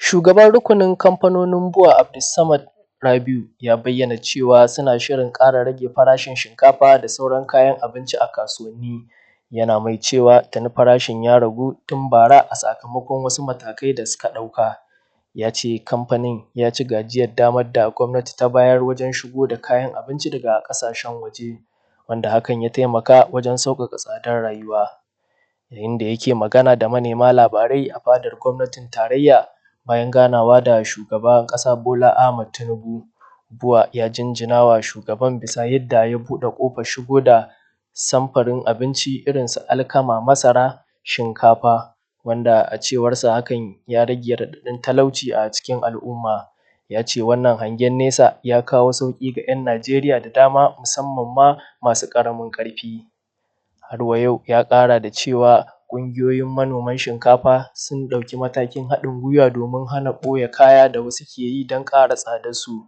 Shugaban rukunin kamfanonin BUA, Abdulsammad Rabiu, ya bayyana cewa suna shirin ƙara rage farashin shinkafa da sauran kayan abinci a kasuwanni. Yana mai cewa tuni farashin ya ragu tun bara a sakamakon wasu matakai da suka ɗauka. Ya ce kamfanin ya ci gajiyar damar da gwamnati ta bayar wajen shigo da kayan abinci daga ƙasashen waje, wanda hakan ya taimaka wajen sauƙaƙa tsadar rayuwa. Yayin da yake magana da manema labarai a fadar gwamnatin tarayya bayan ganawa da shugaban ƙasa Bola Ahmad Tinubu, BUA ya jinjina wa shugaban bisa yadda ya buɗe ƙofar shigo da samfurin abinci irin su alkama, masara, shinkafa, wanda a cewarsa hakan ya rage raɗaɗin talauci a cikin al'umma. Ya ce wannan hangen nesa ya kawo sauƙi ga 'yan Najeriya da dama musamman ma masu ƙaramin ƙarfi. Har wa yau ya ƙara da cewa ƙungiyoyin manoman shinkafa sun ɗauki matakin haɗin gwiwa domin hana ɓoye kaya da wasu ke yi don ƙara tsadarsu.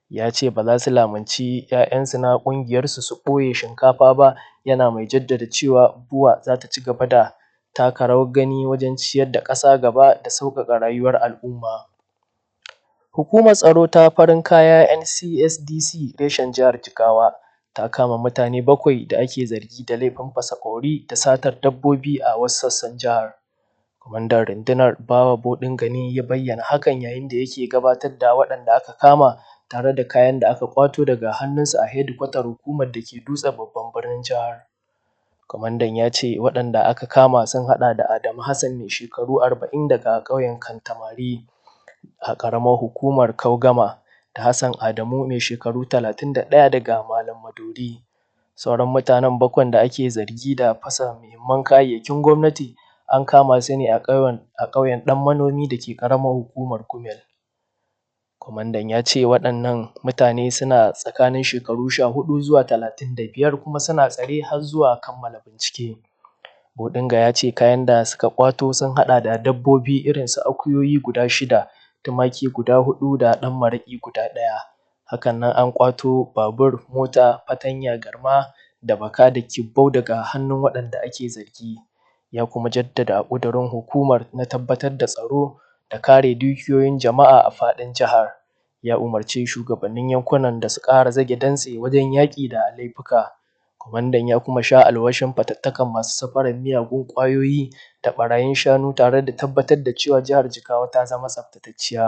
Ya ce ba za su lamunci 'ya'yansu na ƙungiyarsu su ɓoye shinkafa ba, yana mai jaddada cewa BUA za ta ci gaba da taka rawar gani wajen ciyar da ƙasa gaba da sauƙaƙa rayuwar al'umma. Hukumar tsaro ta farin kaya NSCDC reshen jihar Jigawa ta kama mutane 7 da ake zargi da laifin fasa ƙwauri da satar dabbobi a wasu sassan jihar. Kwamandan rundunar Bawa Bodinga ne ya bayyana hakan yayin da yake gabatar da waɗanda aka kama tare da kayan da aka ƙwato daga hannunsu a hedikwatar hukumar da ke Dutse babban birnin jihar. Kwamandan ya ce waɗanda aka kama sun haɗa da Adamu Hassan mai shekaru 40 daga ƙauyen Kantamari a ƙaramar hukumar Kaugama da Hassan Adamu mai shekaru 31 daga Malam Maduri. Sauran mutanen 7 da ake zargi da fasa muhimman kayayyakin gwamnati an kama su ne a ƙauyen Ɗan Manomi da ke ƙaramar hukumar Gumel. Kwamandan ya ce waɗannan mutane suna tsakanin shekaru 14 zuwa 35 kuma suna tsare har zuwa kammala bincike. Bodinga ya ce kayan da suka ƙwato sun haɗa da dabbobi irin su akuyoyi guda 6, tumaki guda 4 da ɗan maraƙi guda 1. Hakanan an ƙwato babur, mota, fatanya, garma da baka da kibbau daga hannun waɗanda ake zargi. Ya kuma jaddada ƙudurin hukumar na tabbatar da tsaro da kare dukiyoyin jama'a a faɗin jihar. Ya umarci shugabannin yankunan da su ƙara zage dantse wajen yaƙi da laifuka. Kwamandan ya kuma sha alwashin fatattakar masu safarar miyagun ƙwayoyi da ɓarayin shanu tare da tabbatar da cewa jihar Jigawa ta zama tsaftatacciya.